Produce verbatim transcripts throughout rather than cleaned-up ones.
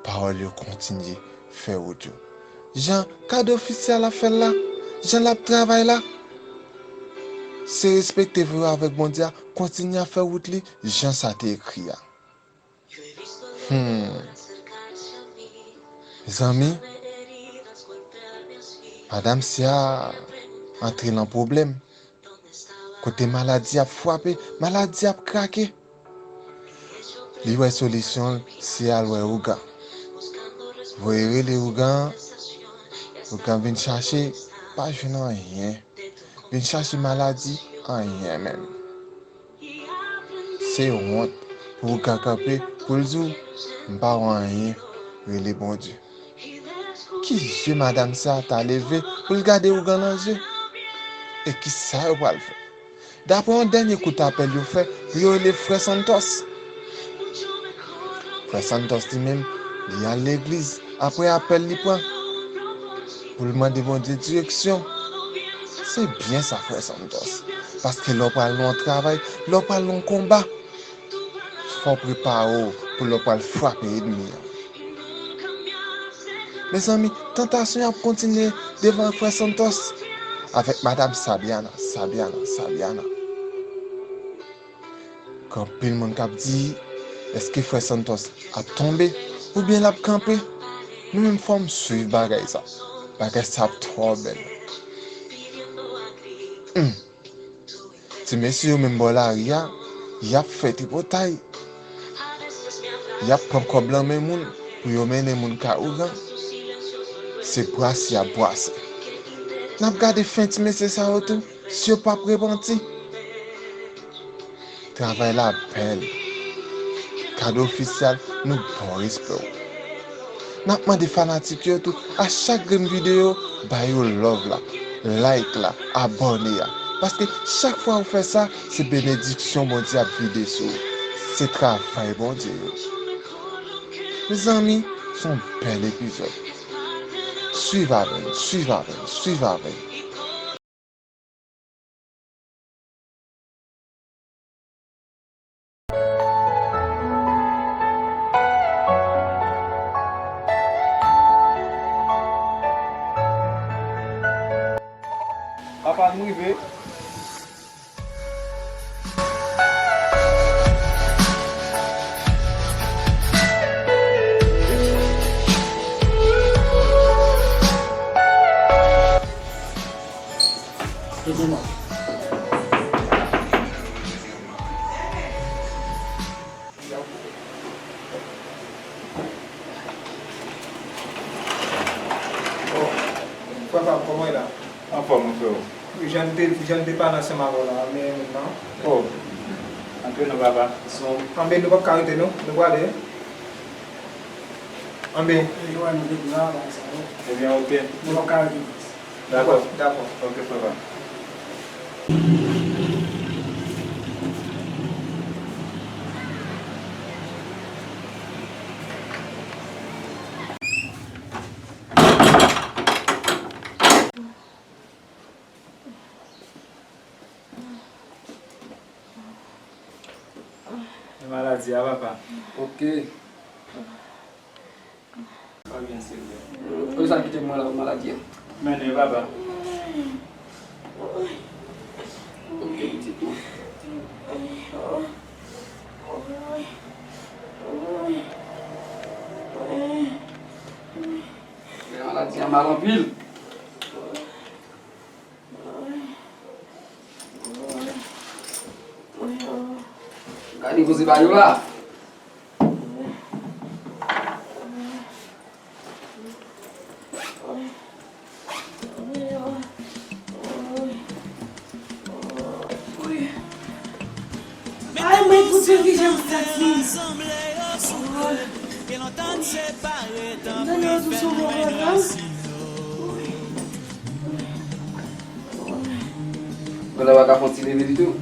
pawòl yo kontinye fè wout yo. Jan kad ofisyal ap fè l la, jan l ap travay la, se respekte vwe w avèk Bondye a, kontinye ap fè wout li jan sa te ekri a. Hmm. Mezanmi, madanm Sia antre nan pwoblèm. Kote maladi ap frape, maladi ap krake. Li wè solisyon l, se al wè ougan. Voye rele ougan, ougan vin chache, pa jwenn anyen. Vin chache maladi, anyen menm. Se wont pou ougan kanpe, pou l di w, "M pa wè anyen, rele Bondye." Ki je madanm sa ta leve pou l gade ougan nan je? E kisa yo pral fè? Daprè yon dènye kout apèl yo fè, pou yo rele frè Santos. Frè Santos li menm, li al legliz, apre apèl li pran, pou l mande Bondye direksyon. Se byen sa, frè Santos. Paske lè w pral nan yon travay, lè w pral nan yon konba, fò w prepare w pou lè w pral frape ènmi an. Mezanmi, tantasyon ap kontinye devan frè Santos avèk madanm Sabiana, Sabiana, Sabiana. Gen anpil moun k ap di, èske frè Santos ap tonbe oubyen l ap kanpe? Mwen menm, fò m swiv bagay sa. Bagay sa ap twò bèl. Hmm. Ti mesye yo menm bò lari a, y ap fè tripotay. Y ap pran kòb lan men moun pou yo mennen moun kay ougan. Se brase y ap brase. N ap gade fen ti mesye sa yo tou, si yo p ap repanti. Travay la bèl. Kad ofisyal, nou ba w respè w. N ap mande fanatik yo tou, a chak grenn videyo, ba yo love la, like la, abòne a. Paske chak fwa ou fè sa, se benediksyon Bondye ap vide sou ou. Se travay Bondye yo. Mezanmi, se yon bèl epizòd. Swiv avè n, swiv avè n, swiv avè n. Papa, m rive. Frè pa m, kòman w ye la? Anfòm, wi, frè. Jan n te, jan n te pale ansanm avè w la, men non. Oh. Antre non, papa. Anben, nou p ap ka rete, non. Nou prale. Anben. Ebyen, ok. Nou p ap ka rete. Dakò. Dakò. Ok, frè pa m. E maladi a, papa. Ok. Pa byen serye. Ou sa kite mwen la pou maladi a? Men non, papa. Ok, pitit mwen. Men maladi a mal anpil. Gade koze ba yo la. Ay, mwen, pou Dye, ki jan m santi m. M tande yo sou sou mwen la. Mwen la pa ka fè yon ti leve ditou.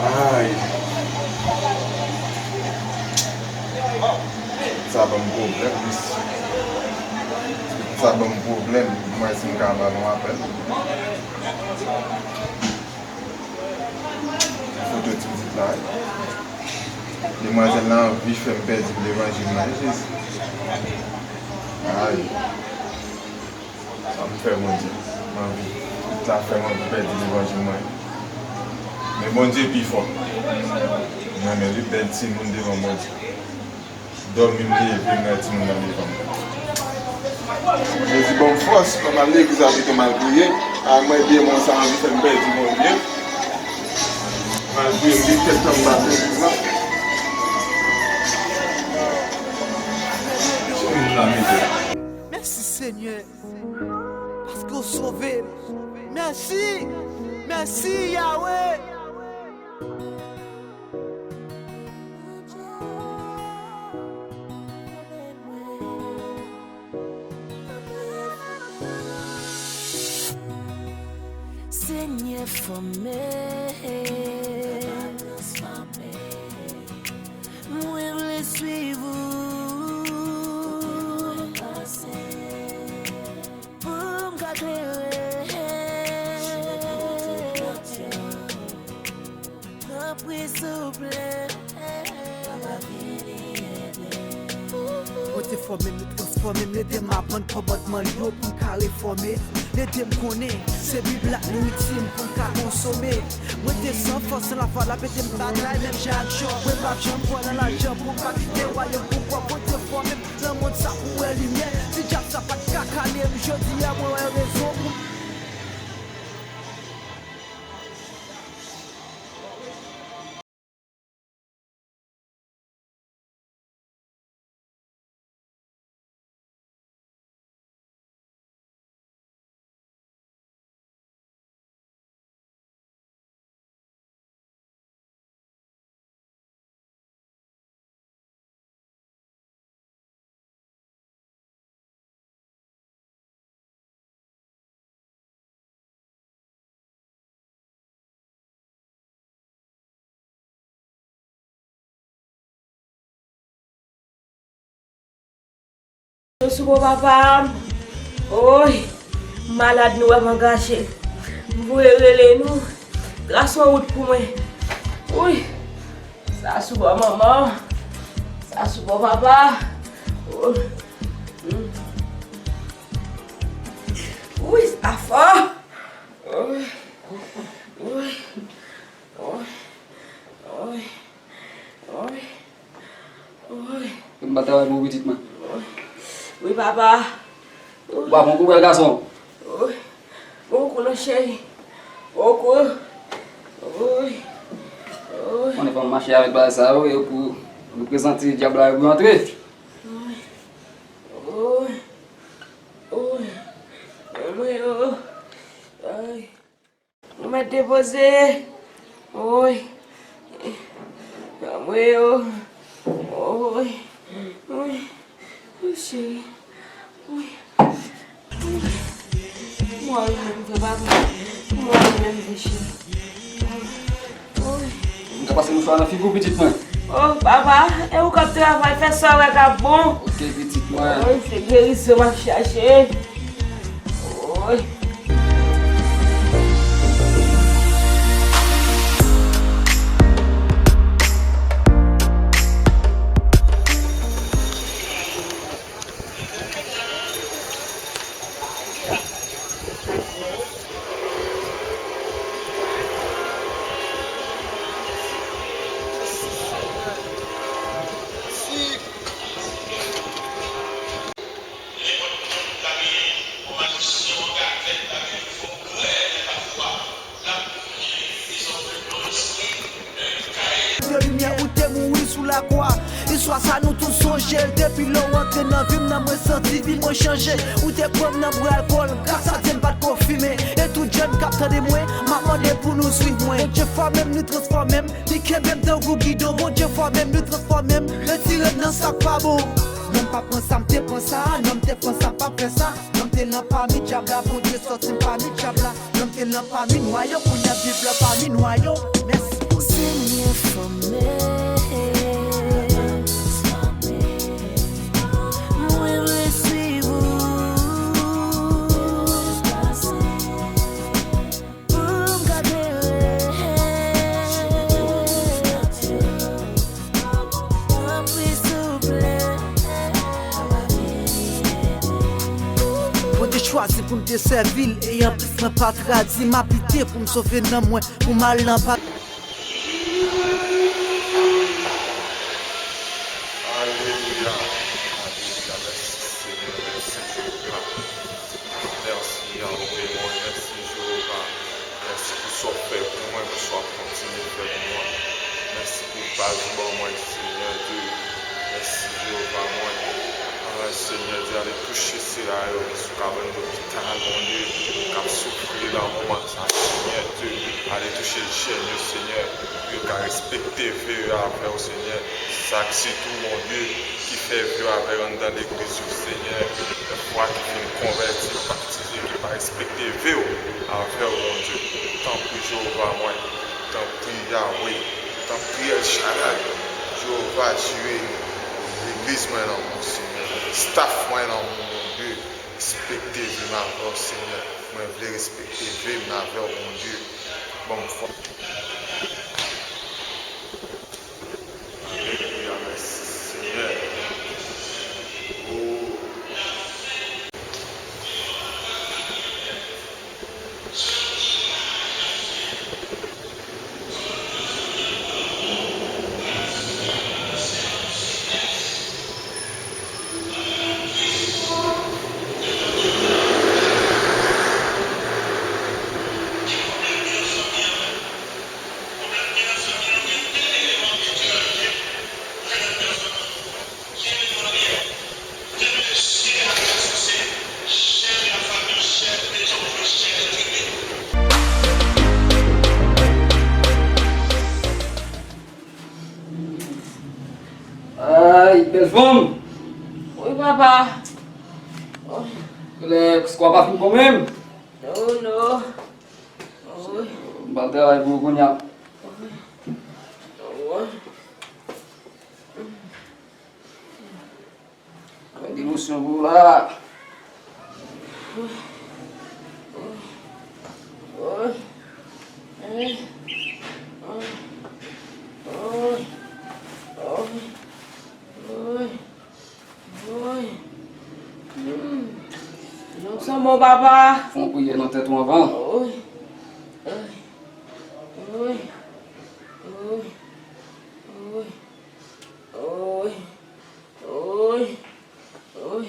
Ay. Sa ban m pwoblèm, wi. Sa ban m pwoblèm. Mwen si m ka ba nou apèl. Foto ti pitit la, wi. Demwazèl la anvi fè m pèdi levanjil mwen, wi, Jezi. Ay. Sa m fè Bondye? M anvi, tout la fè m anvi pèdi levanjil mwen. Men Bondye pi fò. M renmen li, bèl timoun devan Bondye. Dòmi m leve, m wè timoun nan devan m. Jezi ban m fòs, pou m al legliz la pito m al priye. A mwen byen mwen sa anvi fè m pèdi Bondye. M al priye, m gen kèk tan m pa legliz la. Timoun nan mete. Mèsi Senyè. Paske w sove m. Mèsi. Mèsi, Yahweh. Senyè, fòme. Mwen vle swiv ou. Pou m ka klere. Tanpri, souple. Bondye fòme m, li transfòme m, li ede m aprann kòmandman l yo pou m ka refòme. Li ede m konnen se Bib la nouriti m pou m ka konsome. Mwen te san fòs, san lafwa, l ap ede m batay menm jan ak Jòb. Mwen p ap janm kwè nan lajan pou m pa kite wayòm pou pwòp Bondye fòme m. Nan mond sa pou wè limyè, si dyab sa pa t ka kale m, jodi a mwen wè rezon pou m. Sou bon papa m. Oy, m malad, nou wè m angaje. M voye rele nou. Trase yon wout pou mwen. Oy, sa sou bon manman. Sa sou bon papa. Oy. Mm. Oy, sa fò. Oy. Oy. Oy. Oy. Oy. Oy. M pa travay pou pitit mwen. Wi, papa. Ou pa bon kou, bèl gason. Oy. Bon kou, non, cheri. Bon kou. Oy. Oy. Konnen fò m mache avèk bagay sa yo, yo pou reprezante dyab la, yo pou antre. Oy. Oy. Oy. Oy. Oy. Ou mèt depoze. Oy. Anmwe yo. Oy. Oy. Oy, cheri. Oy. Oy. Mwen menm vre, papa. Mwen menm vre, cheri. Oy. M ka pase mouchwa nan figi w, pitit mwen. Oh, papa, e ou k ap travay, fè sa w wè k ap bon. Ok, pitit mwen. Oy, se gerizon m ap chache. Oy. De limyè ou te mouri sou lakwa. Istwa sa nou tout sonje l. Depi lè w antre nan vi m nan, mwen santi vi mwen chanje. Ou te pran m nan bwè alkòl, gras a Dye m pa t ko fimen. E tout jèn k ap tande mwen, m ap mande pou nou swiv mwen. Bondye fòme m, li transfòme m, li kenbe m tankou gidon. Bondye fòme m, li transfòme m, retire m nan sa k pa bon. Non m pa pran sa, m te pran sa. Non m te pran sa, m p ap fè sa. Non m te nan pami dyab la, Bondye sòti m pami dyab la. Lòm te nan pami nwa yo, kounye a viv la pami nwa yo. Mèsi Bondye. Senyè fòme. Pou m te sèvi l, e anplis mwen pa tradi, m ap lite pou m sove nanm mwen, pou m al nan pa. Alelouya, alelouya, mèsi Senyè, mèsi Jewova. Mèsi Yahweh mwen, mèsi Jewova. Mèsi pou sa w fè pou mwen, pou sa w ap kontinye fè pou mwen. Mèsi pou baz ou ban mwen, Senyè Dye. Mèsi, Jewova, mwen. Ah, Senyè Dye, ale touche sila yo ki sou kabann lopital, Bondye, k ap soufri nan moman sa, Senyè Dye. Ale touche jèn yo, Senyè, pou yo ka respekte ve yo avè w, Senyè. Sa k sitou, Bondye, ki fè ve yo avè yo anndan legliz yo, Senyè. Fwa ki fin konvèti, batize, ki pa respekte ve yo avè w, Bondye. Tanpri, Jewova, mwen. Tanpri, Yahweh. Tanpri, El Shaddai. Jewova Jire, legliz mwen nan men w, Senyè. Staff mwen nan men w, Bondye. Respekte vi m avè w, Senyè. Mwen vle respekte vi m avè w, Bondye. Ban m fòs. Alelouya, mèsi, Senyè. O. Ay, bèl fanm! Wi, papa. Lè skwa pa fin bon menm? Oh, non. Wi. M pral travay pou ou kounye a. Wi. Mwen gen emosyon pou ou la. Non, sa bon, papa. Fè yon priyè nan tèt ou anvan. Wi. Wi. Wi. Wi. Wi. Wi. Wi. Wi. Wi. Wi.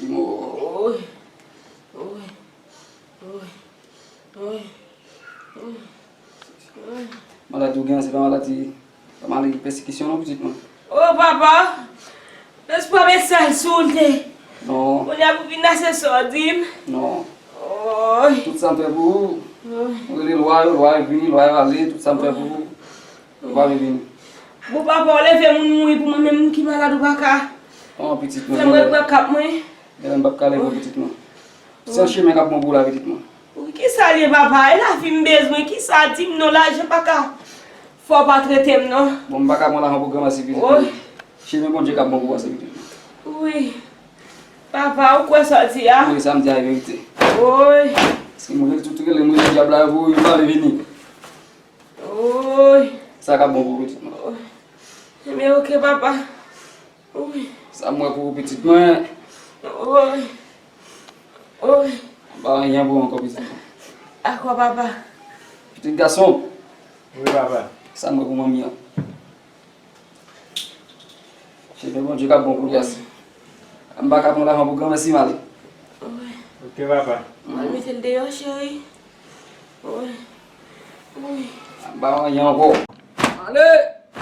Wi. Wi. Wi. Wi. Maladi ou gen an, se pa maladi, pa maladi pèsekisyon non, pitit mwen. O papa, lespwa mesaj sou w te. Non. Kounye a pou vin la se sa w di m. Non. Oy. Tout sa m fè pou ou. Oy. Ou rele lwa yo, lwa yo vini, lwa yo ale, tout sa m fè pou ou. Ou pa vle vini. Bon, papa, w leve moun mouri pou mwen, menm moun ki malad, ou pa ka. Oh, pitit mwen, fè mwen pran kap mwen. Genlè m p ap ka leve w, pitit mwen. Se yon chemen k ap bon pou ou la, pitit mwen. Wi, kisa l ye, papa? E lavi m bezwen. Kisa? Di m non, lajan pa ka fè w pa trete m, non. Bon, m pa ka pran lajan pou granmesi, pitit mwen. Chemen Bondye k ap bon pou ou a, se pitit mwen. Wi. Papa, ou kwè sa w di a? Wi, sa m di a e verite. Wi. Paske m rele tout, rele m rele dyab la, yo pou yo pa vle vini. Woy. Sa k ap bon pou pitit mwen. Woy. Ebyen, oke, papa. Woy. Sa m wè pou pitit mwen. Woy. Woy. M pa anyen pou ankò, pitit mwen. Dakò, papa. Pitit gason. Wi, papa. Sa m wè pou manmi an. Chemen Bondye k ap bon pou li ase. M pa ka pran lajan pou granmesi m ale. Wi. Oke, papa. Mwen mete l deyò, cheri. Wi. Wi. M pa anyen ankò. Ale!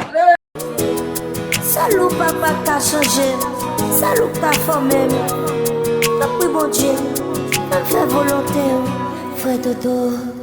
Ale! Sèl ou papa ka chanje m, sèl ou ka fòme m. Tanpri Bondye, fè m fè volonte w, frè Toto.